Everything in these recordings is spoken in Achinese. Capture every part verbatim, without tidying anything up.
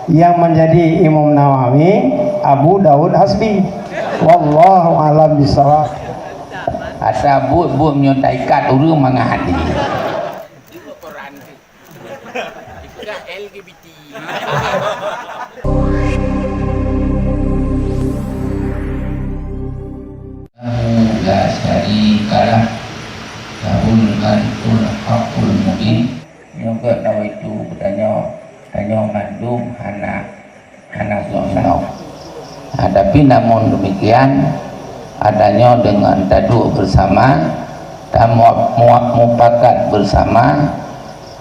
Yang menjadi Imam Nawawi, Abu Daud Hasbi. Wallahu a'lam bishawab. Ata buet-buet meunyoe taikat ureuëng mangat hati. La syarikalah, lahul mulkul haqqul mubin. Nyoe geutanyoe itu, geutanyoe, tanyoe mandum hana, hana soe meunoe. Ha, tapi namun demikian, atanyoe deungon taduek beusama, tamuap-muap mupakat beusama,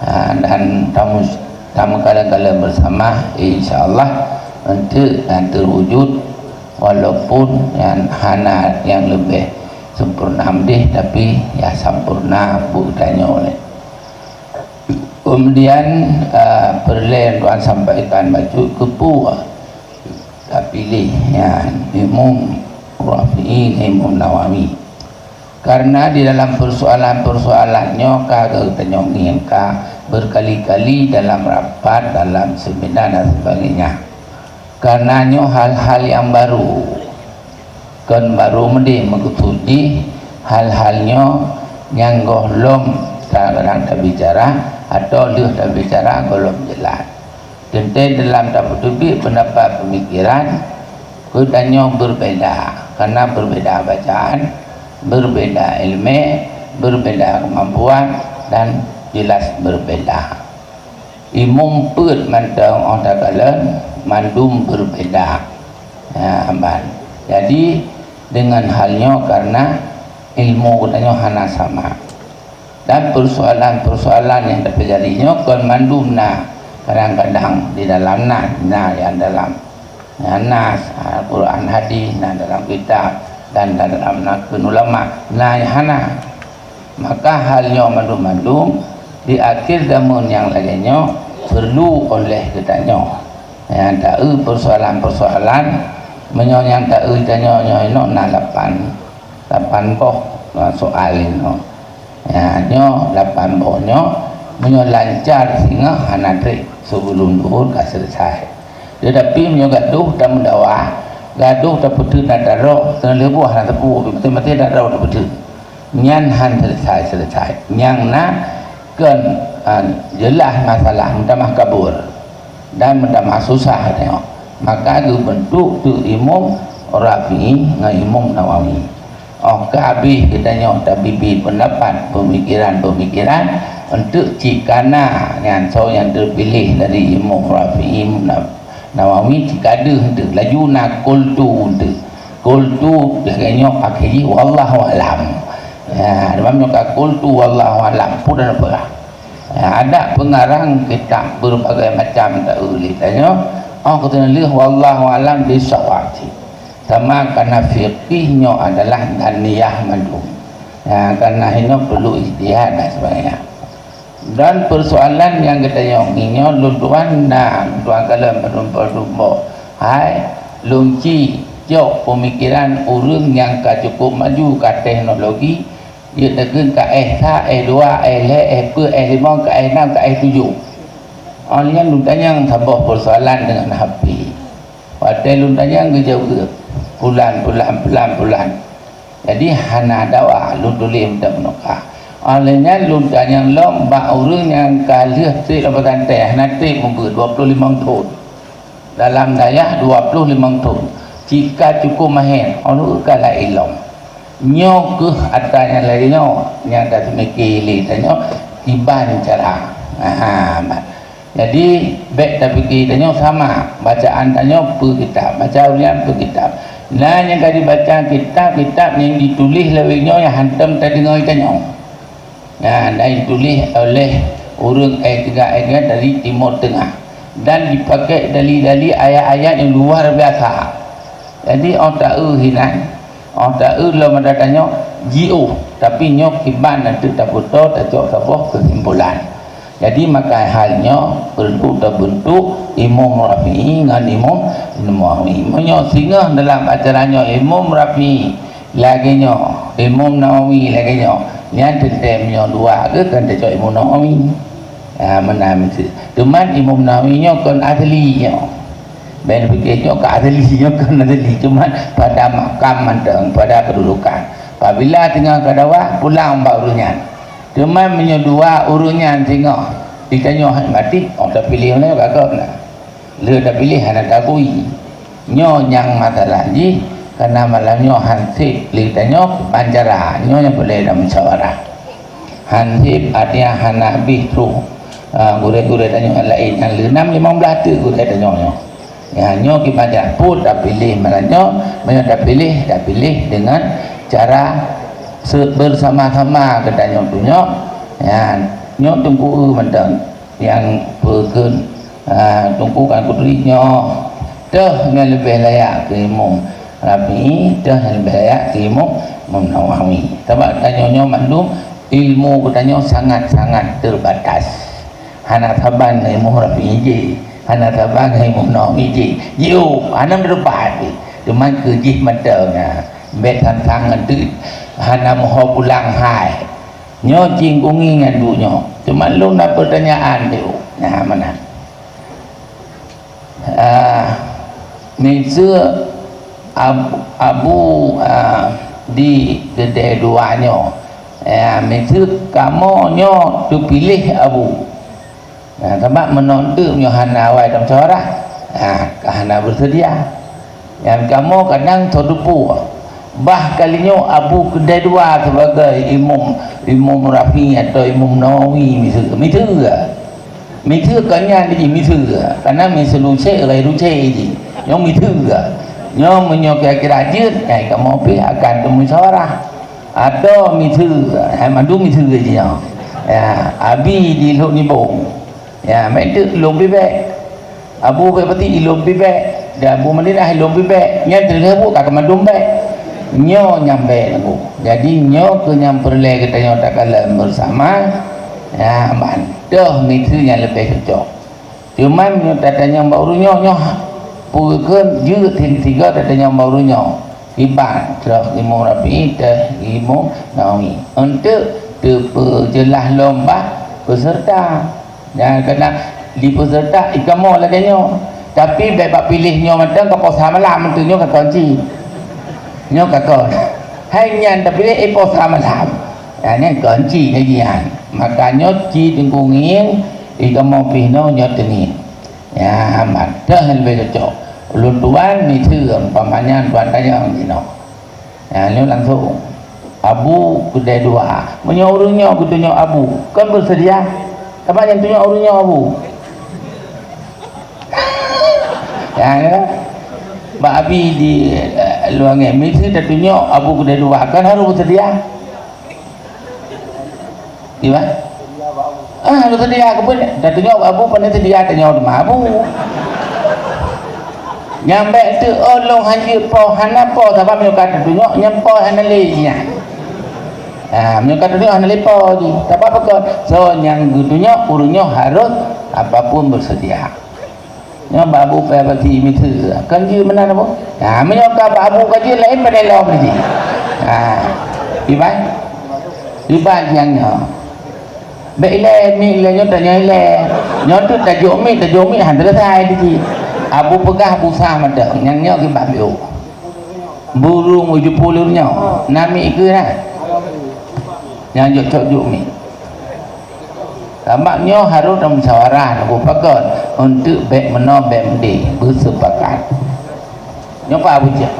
ha, dan tamu-, tameukalon-kalon beusama, insya Allah, eunteuk dan teuwujud, walaupun nyan hana nyang leubeh sempurna meudeh, tapi ya sempurna buet tanyoe lé. Kemudian, eh, peureulée tuan sampaikan bacut keupeue tapiléh nyan Imam Rafi'i, Imam Nawawi. Karena di dalam persoalan-persoalan nyoe ka geutanyoe ngieng ka berkali-kali dalam rapat, dalam seminar dan sebagainya. Karena nyoe hal-hal nyang baru. Kon baru meudeh meukeusut jih hal-hal nyoe nyang gohlom ta-, kadang tabicara atau lheueh tabicara gohlom jeulaih. Teuntée dalam tapeuteubiet peundapat peumikiran, geutanyoe berbeda, karena berbeda bacaan, berbeda iéleumé, berbeda keumampuan, dan jeulaih berbeda. Imum peuet mantong óh takalon mandum berbeda. Ha, ban. Jadi, deungon hal nyoe karena ilmu geutanyoe hana sama. Dan persoalan-persoalan nyang teujadi nyoe kon mandum na, kadang-kadang di dalam na, na nyang dalam, na nas, Al-Quran, hadis, na dalam kitab, dan dalam nakun ulama, na nyang hana. Maka hal nyoe mandum-mandum di akhir zaman nyang lagée nyoe perlu oleh geutanyoe. Nyang taeu persoalan-persoalan, meunyoe nyang taeu tanyoe nyoe inoe na lapan, lapan boh soal inoe. Ya, nyoe lapan boh nyoe, meunyoe lancar singoh hana treb, sebelum duhur ka selesai. Tetapi meunyoe gadoh tameudawa, gadoh tapeuteun na daroe, teungoh lheueh boh hana teupeu, maté-maté daroe tapeuteun. Nyan han selesai-selesai. Nyang na kon, a, jeulaih masalah meutamah kabur dan meutamah susah tanyoe. Maka geubeuntuk teuk Imum Rafi'i ngon Imum Nawawi. Óh ka habéh geutanyoe tabibi peundapat, peumikiran-peumikiran, eunteuk cit kana nyan soe nyang teupiléh dari Imum Rafi'i, Imum Na-, Nawawi cit ka deuh eunteuk, laju na qultu eunteuk. Qultu lagée nyoe akhé jih wallahu alam. Ya, teuma nyoe ka qultu wallahu alam, peue dan peue. Ya, ada pengarang kitab berbagai macam taeu lé tanyoe, óh keuteunyoe lheueh wallahu alam di sawab cit. Sama kana fiqih nyoe adalah daniyah mandum. Ya, kana inoe perlu ijtihad dan sebagainya. Dan persoalan nyang geutanyoe nyoe lôn tuan na, lôn tuan kalon padum-padum boh. Hai, lôn ci cok peumikiran ureuëng nyang ka cukup maju ka teknologi, jeuet takheun ka S sa, S dua, S lhée, S peuet, S limong, ka S nam, ka S tujoh. Óh lheueh nyan lôn tanyong saboh persoalan deungon H P. Watée lôn tanyong geujaweueb, pulan, pulan, pulan, pulan. Jadi hana dawa lôn tuléh meuteumeunoe ka. Óh lheueh nyan lôn tanyong lom bak ureuëng nyang ka lheueh treb lam pesantren, hana treb meubeuet dua ploh limong thon. Dalam dayah dua ploh limong thon. Cit ka cukup mahé, óh lheueh ka laén lom. Nyoe kheueh atra nyang lagée nyoe nyang ka teumiki lé tanyoe kiban cara. Aha, mat. Jadi, bék tapike tanyoe sama, bacaan tanyoe peue kitab, baca ureuëng peue kitab. Na nyang ka jibaca kitab-kitab nyang jituléh lawét nyoe nyang hantom tadeungoe tanyoe. Nah, dan dituléh oleh ureuëng S tiga, S tiga dari Timur Tengah dan dipakai dali-dali ayat-ayat yang luar biasa. Jadi, óh taeu hinan, óh taeu lom ada tanyoe jiôh, tapi nyoe kiban nanti taputo tacok saboh kesimpulan. Jadi, maka hal nyoe perlu tabentuk Imam Rafi'i ngon Imam Nawawi. Meunyoe singoh dalam acara nyoe Imam Rafi'i lagée nyoe, Imam Nawawi lagée nyoe, nyan teuntée meunyoe dua ke kan tacok Imam Nawawi. Ha, meunan miseue. Cuman Imam Nawawi nyoe kon asli nyoe. Bèk neupike nyoe ka asli, nyoe kon asli. Cuman pada makam mantong, pada kedudukan. Apabila singoh ka dawa, pulang bak ureueng nyan. Cuman meunyoe dua ureueng nyan singoh, di tanyoe hana maté, oh, tapiléh nyoe ka kon na. Lheueh tapiléh hana tabui. Nyoe nyang masalah jih, karena malam nyoe han sép lé tanyoe ban cara. Nyoe nyang peureulèe tamusyawarah. Han sép, artinya hana habéh troh. Ah, gurèe-gurèe tanyoe nyang laén, nyang lheuh nam limong blaih teuk gurèe tanyoe nyoe. Ya, nyoe kiban cara pun tapiléh malam nyoe, meunyoe tapiléh, tapiléh dengan cara se-, bersama-sama geutanyoe tunyok. Ya, nyoe Teungku eu mantong. Nyang peukheun, ah, Teungku Angku Duri nyoe, toh nyang leubeh layak keu Imam Rafi'i, toh nyang leubeh layak keu Imam, Imam Nawawi. Sabab tanyoe nyoe mandum ilmu geutanyoe sangat-sangat terbatas. Hana saban ngon Imam Rafi'i jih, hana saban ngon Imam Nawawi jih. Jiôh, hana meurupat jih. Teuma keu jih mantong, ah, bèk sang-sang ngon teuk hana meuho pulang hai. Nyoe cingkungi nyan duek nyoe. Teuma lôn na peutanyaan di u. Nah, meunan. Ah, miseue Ab-, Abu, ah, di keudè dua nyoe. Ya, miseue kamoe nyoe teupiléh Abu. Nah, sabab meunan teuk nyoe hana awai tamusyawarah, nah, ka hana beuseudia. Nyan kamoe kadang soe teupeu. Bah kali nyoe Abu keudè dua sebagai Imam, Imam Rafi'i atau Imam Nawawi miseue, miseue. Miseue kon nyan jih miseue. Karena miseue lucek, ghairu lucek jih. Nyoe miseue. Nyoe meunyoe kira-kira jeuet, nyan kamoe pih akan teumusyawarah. Atau miseue, hai mandum miseue jih nyoe. Ya, Abi di Lhok Nibong. Ya, meuteuk lôn pih bèk. Abu Bèk Pati lôn pih bèk. Dan Abu Madinah lôn pih bèk. Nyan teuh Abu ka keumandum bèk. Nyoe nyang bèk Teungku. Jadi nyoe keuh nyang peureulèe geutanyoe takalon beusama. Ya, ban toh miseue nyang leubeh cocok. Teuma meunyoe tatanyong bak ureueng nyoe, nyoe peue kheun jeuet tiga tatanyong bak ureueng nyoe. Iban, troh Imam Rafi'i, teuh Imam Nawawi. Untuk teupeujeulaih lom bak peserta. Nyang keunan di peserta, ikamoe lagèe nyoe. Tapi bèk bak piléh nyoe mantong ka posa malam, untuk nyoe ka kon cit. Nyoe ka kon. Hai nyan tapiléh, eh, posa malam. Nyan, nyan kon cit lagèe nyan. Maka nyoe cit Teungku ngieng, ikamoe pih nyoe, nyoe teungieng. Ya, mantong leubeh cocok. Ulôn tuan miseue, umpama nyan tuan tanyong jinoe. Ya, nyoe langsung. Abu keudè dua. Meunyoe ureueng nyoe geutunyok Abu, kon beuseudia? Sabab nyang tunyok ureueng nyoe Abu. Ya, ya. Bak Abi di, eh, luwa ngèe, miseue tatunyok Abu keudè dua, kon harôh beuseudia? Iya? Ah, harôh seudia keupeue? Tatunyok Abu, pane seudia tanyoe teuma Abu. Nyang bèk teuk, oh, lôn hanjeuet po, hana po, sabab meunyoe ka tatunyok, nyan po hana lé nyan. Ah, meunyoe ka tatunyok hana lé po jih. Sabab pakon? Soe nyang geutunyok, ureueng nyoe harôh apapun beuseudia. Nyoe bak Abu Paya Basi miseue, kon jeuet meunan Abu. Ha, meunyoe ka bak Abu ka jeuet laén padahai lom jih. Ha, iban? Iban nyang nyoe. Bèk ilèe miet lé nyoe tanyoe ilèe. Nyoe teuk tajok miet, tajok miet han teureusai jih. Abu peugah busah mantong, nyang nyoe kiban biôh. Burung uju pulur nyoe, na miet keu na? Nyang jok cok jok miet. Sabab nyoe harôh tamusyawarah na buet pakon, untuk bèk meunoe bèk meudeh, beuseupakat. Nyoe Pak Abu Cik.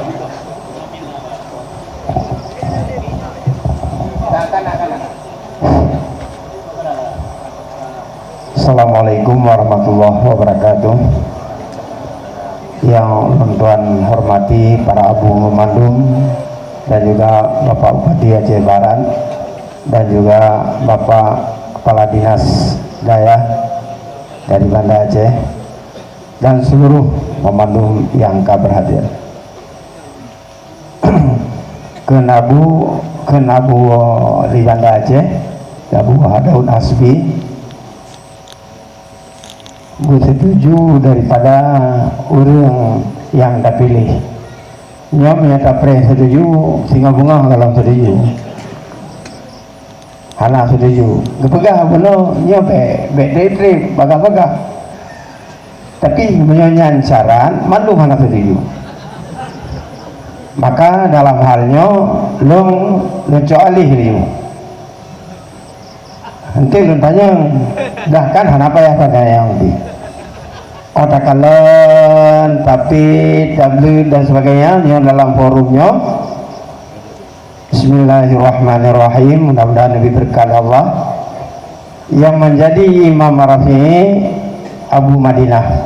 Assalamualaikum warahmatullahi wabarakatuh. Yang ulôn tuan hormati para abu mandum dan juga Bapak Bupati Aceh Barat dan juga Bapak Kepala Dinas Dayah dari Banda Aceh dan seluruh pemandu yang ka berhadir. Kheun Abu, kheun Abu di Banda Aceh, Abu Daud Hasbi, beusetuju daripada ureueng nyang tapiléh. Nyoe meunyoe tapreh setuju, singoh beungoh golom setuju. Hana setuju. Geupeugah bunoe nyoe bèk, bèk trép-trép, bagah-bagah. Tapi meunyoe nyan syarat, mandum hana setuju. Maka dalam hal nyoe, lôn, lôn cok aléh laju. Enteuk lôn tanyong, dah kan hana payah tanyong pih. Oh, takalon, tapi, tabligh dan sebagainya, nyoe dalam forum nyoe. Bismillahirrahmanirrahim. Mudah-mudahan diberi berkat Allah. Yang menjadi Imam Rafi'i Abu Madinah.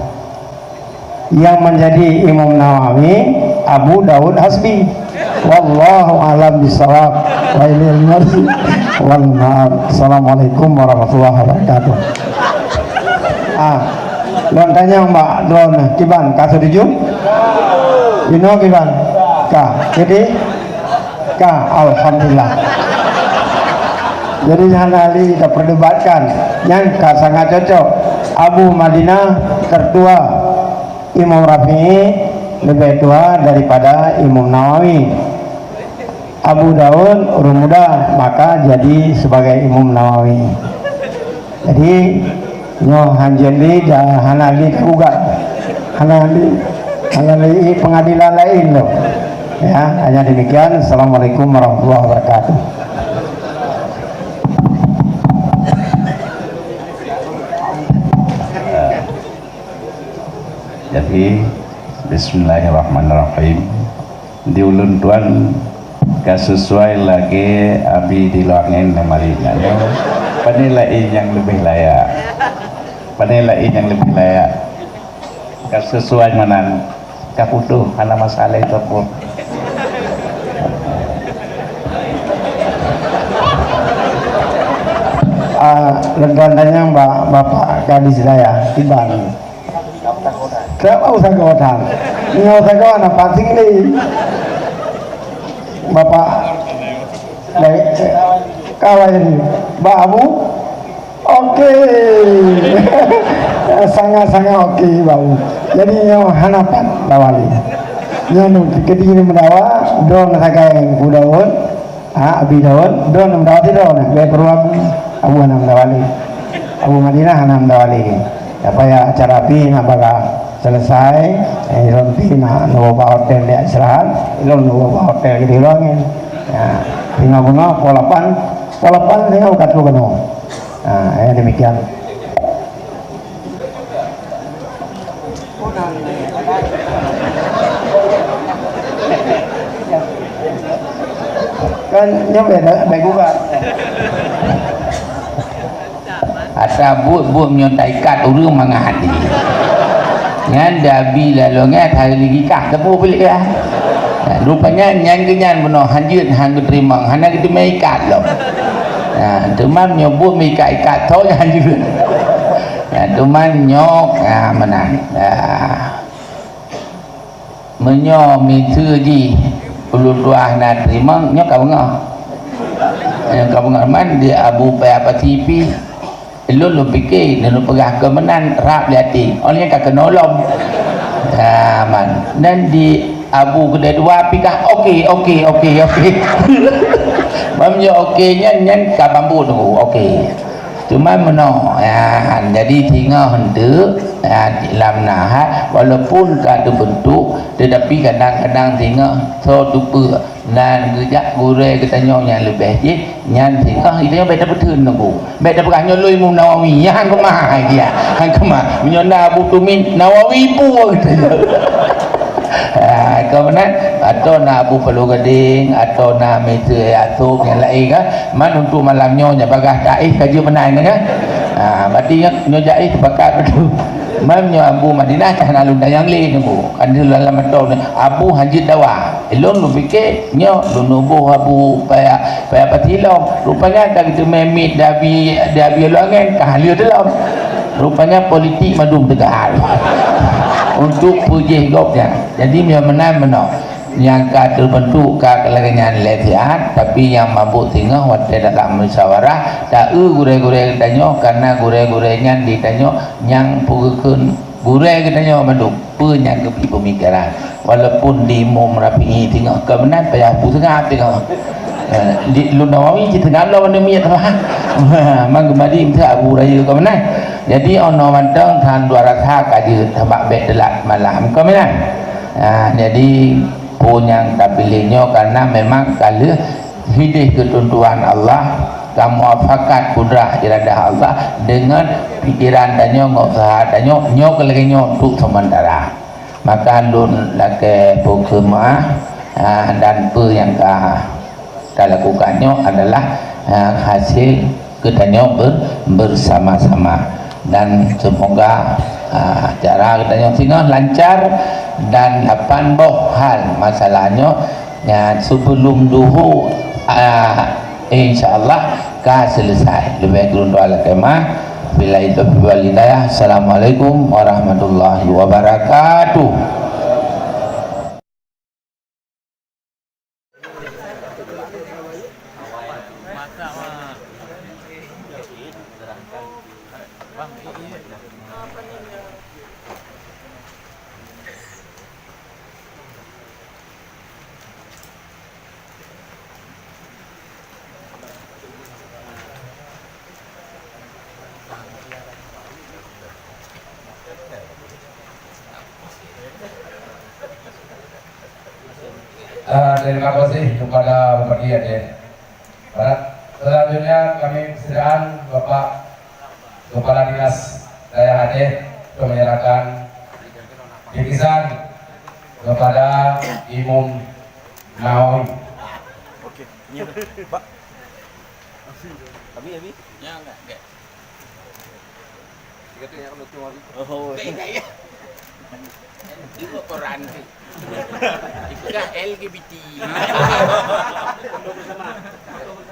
Yang menjadi Imam Nawawi Abu Daud Hasbi. Wallahu a'lam bishawab. Wa ilaihil marji wal ma'ab. Assalamualaikum warahmatullahi wabarakatuh. Ah, lôn tanyong bak droeneuh, kiban ka setuju? Inoe kiban? Ka. Jadi, ka, alhamdulillah. Jadi, hana lé taperdebatkan. Nyan ka sangat cocok. Abu Madinah tertua, Imam Rafi'i lebih tua daripada Imam Nawawi. Abu Daud ureueng muda, maka jadi sebagai Imam Nawawi. Jadi, nyoe hanjeuet lé dan hana lé tagugat. Hana lé, hana lé pengadilan laén lom. Ya, hanya demikian. Assalamualaikum warahmatullahi wabarakatuh. Jadi, bismillahirrahmanirrahim. Di ulôn tuan ka sesuai lagèe Abi di Luangen lam hari nyan. Pane laén nyang leubeh layak? Pane laén nyang leubeh layak? Ka sesuai meunan. Ka putôh, hana masalah itu pun. Ah, lôn tuan tanyong bak Bapak Kadis Dayah, kiban. Siapa usaha kawasan? Nyoe usaha kawasan apa sih ni? Bapak, baik, kawan ini. Bak Abu? Oke. Sangat-sangat oke, Bak Abu. Jadi, nyoe hana pat dawali. Nyoe nu, keudéh ni meudawa, droeneuh sagai Abu Daud. Ha, Abi Daud, droeneuh meudawa sidroe nyan. Bèk peuruang Abu hana meudawa lé. Abu Madinah hana meudawa lé. Supaya acara pih na baka selesai, eh, lôn pih na neuba hotel di istirahat, lôn neuba hotel di Luangen. Ya, singoh beungoh, poh lapan, poh lapan singoh ka troh keunoe. Ha, ya demikian. Kan nyoe beda, beda juga. Asa buet-buet meunyoe taikat ureueng mangat hati. Nyan dabi lalu ngat hari lagi kah teupeu pilih ya. Rupanya nyan ke nyan bunoe hanjeuet han geuteurimong, hana geuteumé ikat lom. Nah, teuma nyoe buet meuikat-ikat tho nyan hanjeuet. Nah, teuma nyoe, nah, meunan. Nah. Meunyoe miseue jih ulôn tuah na teurimong, nyoe ka beungoh. Nyoe ka beungoh man di Abu Paya Pati pih. Lôn lôn pike, lôn peugah keu meunan rab lé até. Oh nyan ka keunoe lom. Ha, man. Nan di Abu keudai dua pih ka oke, oke, oke, oke. Ban nyoe oke nyan, nyan ka bambu tu. Oke. Cuma meunoe, ya, jadi singoh eunteuk, ya, lam nahat, walaupun ka teubeuntuk, tetapi kadang-kadang singoh soe teupeue nan geujak gurèe geutanyoe nyang leubeh jih, nyan singoh geutanyoe bèk tapeutheun nunggu. Bèk tapeugah nyoe lôn Imam Nawawi, nyan han keumah, ya, han keumah. Meunyoe na Abu Tumin, Nawawi peue geutanyoe. Ha, ka meunan, atau na Abu Palu Gading, atau na Mister Yaakob nyang laén kan. Man untuk malam nyoe nyang bagah taéh ka jeuet meunan kan. Ha, berarti nyoe, nyoe jaéh teupakat beutôi. Man nyoe Abu Madinah ka hana lôn tanyong lé nyoe Bu. Kan di dalam atau ni, Abu hanjeuet dawa. Lôn lôn pike nyoe lôn nuboh Abu paya, paya pati lom. Rupanya ka geuteumé miet di Abi, di Abi Luangen ka hana lé teulom. Rupanya politik mandum teuga. Untuk peujeuet gob nyan. Jadi, meunyoe meunan meunoe, nyang ka teubeuntuk ka lagèe nyan lé siat, tapi nyang mabök singoh watèe tatak musyawarah, ta-eu gurèe-gurèe geutanyoe, kareuna gurèe-gurèe nyan di tanyoe nyang peugeukeuen gurèe geutanyoe mandum, peue nyang geubri peumikeran. Walaupun di Imam Rafi'i singoh ka meunan, payah peue seungab singoh. Eh, di Lôn Nawawi cit teungoh lom anu miet, ha. Mang geumadi meusa Abu Raya ka meunan. Jadi, ono mantong than dua rasa ka jeuet, sabab bèk teulat malam ka meunan. Ah, jadi, peue nyang tapiléh nyoe karena memang ka lheueh hideh keuteuntuan Allah, ka muafakat kudrah iradah Allah deungon pikiran tanyoe ngon usaha tanyoe, nyoe keu lagèe nyoe untuk sementara. Maka lôn lakèe peukeumaah, ah, dan peue nyang ka talakukan nyoe adalah, ah, hasil geutanyoe ber-, bersama-sama. Dan semoga, ah, acara geutanyoe singoh lancar dan lapan boh hal masalah nyoe, ya, sebelum duhur, ah, insya Allah ka selesai. Leubèh kureueng doa lakèe meuah. Billahi taufiq wal hidayah. Assalamualaikum warahmatullahi wabarakatuh. Ah, terima kasih kepada Bupati Aceh Barat. Selanjutnya kami persilakan Bapak Kepala Dinas Dayah Aceh untuk menyerahkan bingkisan kepada Imum Nawawi. Oke, ini, Pak. Abi, Abi. Ya, enggak, enggak. Dia kata yang lucu hari. Oh. Enggak, enggak, ya. Itu koran tu. Itu dah L G B T.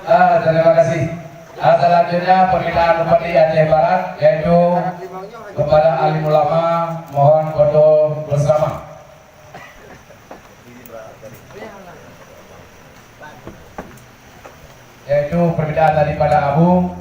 Ah, terima kasih. Ah, selanjutnya permintaan Bupati Aceh Barat, yaitu kepada alim ulama, mohon foto bersama. Yaitu permintaan daripada Abu.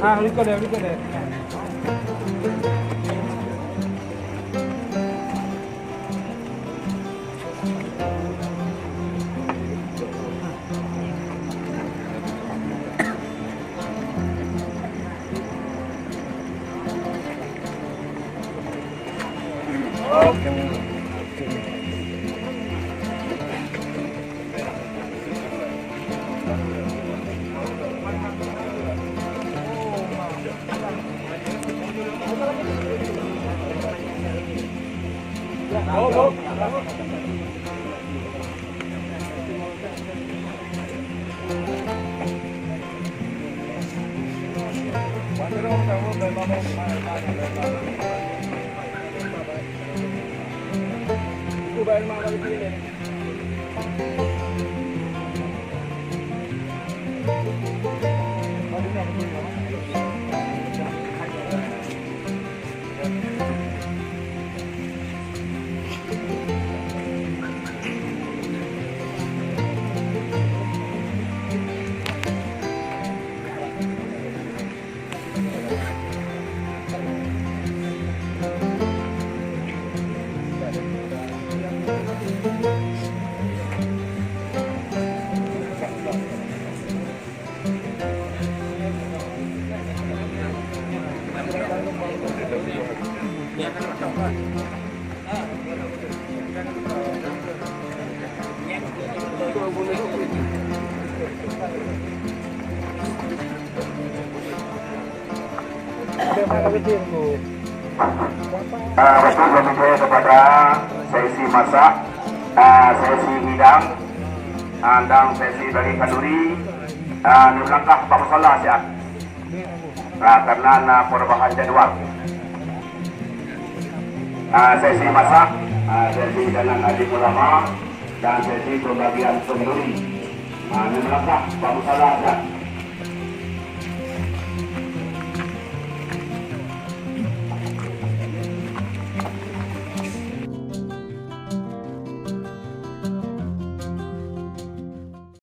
Ah, record dah, record dah. Ah, betul, kami percaya kepada sesi masak, ah, sesi hidang, ah, dan sesi bagi kanduri, ah, di belakang Pak Musala siap. Nah, karena na perubahan jadwal. Ah, sesi masak, ah, sesi dengan alim ulama, dan sesi pembagian kenduri. Ah, ini melangkah, Pak Musala, ya.